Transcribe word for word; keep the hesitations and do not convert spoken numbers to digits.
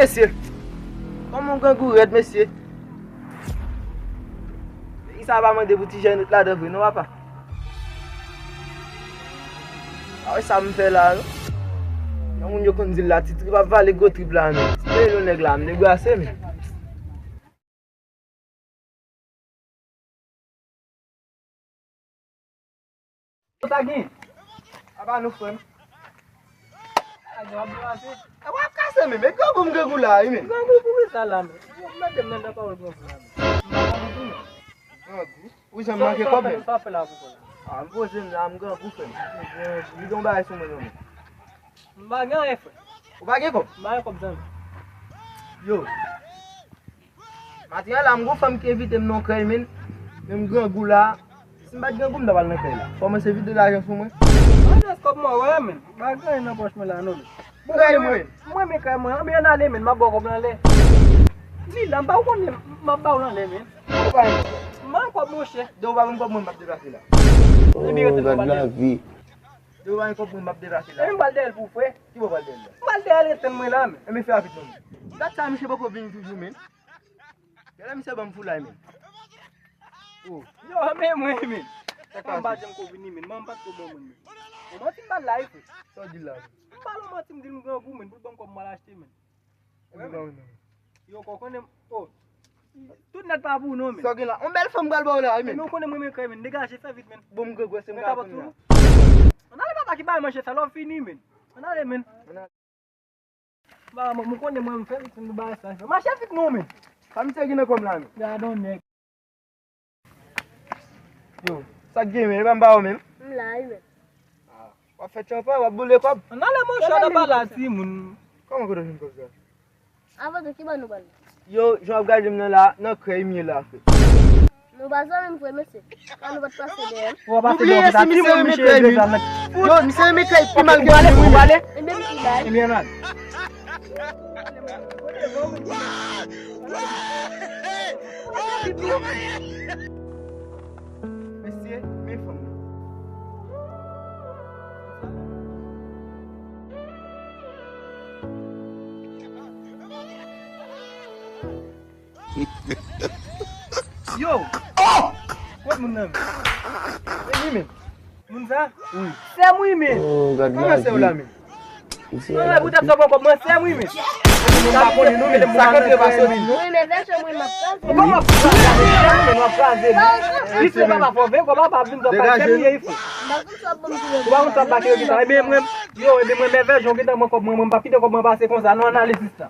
Mesye, kòman w grangou rèd, mesye? Peyi sa pa mande pou ti jèn ret ladan vre, non, papa? A wè sa m fè la, non? Jan moun yo konn di l la, ti trip ap vale gwo trip la, non. Ti peyi nou nèg la, m debrase, men. Sa gen? Apa nou, frè m. Sa gen, w ap brase. A, w ap kase menm, e grangou m grangou la, wi, men. Grangou pou ki sa la, men? Ou mete m nan pawòl grangou la, men. M pa grangou tou, men. Grangou? Ou janm manke kòb, men. Sa w fè la pou kò la? A, m poze m la, m grangou, frè m. Li gen yon bagay sou mwen, non, men. M pa gen anyen, frè. Ou pa gen kòb? M pa gen kòb, zanmi. Yo. Maten an la, m gon fanm ki envite m nan kay, men. Men m grangou la. Si m pa t grangou, m ta pral nan kay la. Fò mwen se vide lajan sou mwen. Ann jès kòb mwen, wè, men. M pa gen anyen nan pòch mwen la, non, men. Ou renmen kay mwen? M renmen kay mwen. Anben, ann ale, men. M ap ba w kòb lan lè. Ni la, m pa konnen, m ap ba w lan lè, men. Ou pa gen kòb? M pa gen kòb, monchè. Depi w pa ban m kòb mwen, m p ap deplase la. Ebyen, rete nan pale. Depi w pa gen kòb mwen, m p ap deplase la. Ebyen, m pral dèyè l pou w, frè. Ki bò w pral dèyè l la? M pral dèyè l, ret tann mwen la, men. Ebyen, fè rapid, non. Dat sa, misye poko vini toujou, men. Genlè misye ban m foulay, men. Oh. Yo, men mwen, men. Sa k pase? Mwen pa janm ko vini, men. Mwen pa t ko ban mwen, men. Bon, manti m pa l la, wi, frè. Sa w di l la, men? M pa l on manti, m di l m grangou, men. Pou l ban m kòb m al achte, men. Epi ban mwen, men. Yo, ko konnen, oh. Tout nèt pa pou nou, men. Sa w gen la? On bèl fanm pral ba w la, wi, men. Men w konnen mwen, men, kay, men. Degaje, fè vit, men. Bon, m grangou, se m ka konn la. Ann ale, papa, ki bay manje sa, lè w fini, men. Ann ale, men. Ba, mwen, mwen konnen mwen, m fè vit, m ba sa. Mache vit non, men. Sa misye gen nan kò m la, men. Gadon nèg. Yo, sa k gen, men? E pa m ba w, men. M la, wi, men. Ah, w ap fè tchanpan, w ap boule kòb. Ann ale, monchè, nan pale a timoun. Kòman kote w jwenn kòb sa? Avan tou, ki bò nou pral? Yo, jan w ap gade m nan la, nan krèy m ye la, frè. Nou pa zanmi m vre, mesye. Kan nou pa t pase dèyè m. Ou pa pase dèyè m, sa ki moun misye ye deja nan. Yo, misye renmen krèy pi mal ke mwen, wi. Ou pale? Ebyen, m pi bay. Ebyen, nan. Mesye, men fanm nan. Yo! Oh! Kot moun nan? E li menm. Moun sa? Wi. Sè m wi, men. Oh, gad la. Kòman sè w la, men? Mwen la, poutèt sa w pran kòb mwen, sè m wi, men. Mwen pa konnen non, men sa k antre pase w, men. Wi, men vèsyon mwen, m ap kraze. Kòman w ap kraze? Sè m wi, men, w ap kraze, men. Li se papa fò, ven, kòman papa vin, sè m ye, fò. M pa konn sa w ap ban m. Ou pa konn sa w ap ba ki yo ki sa. Ebyen, mwen, Yo, ebyen mwen mèvè jan w gentan mwen kòb mwen, mwen m p ap kite kòb mwen pase konsa non, ann ale sista.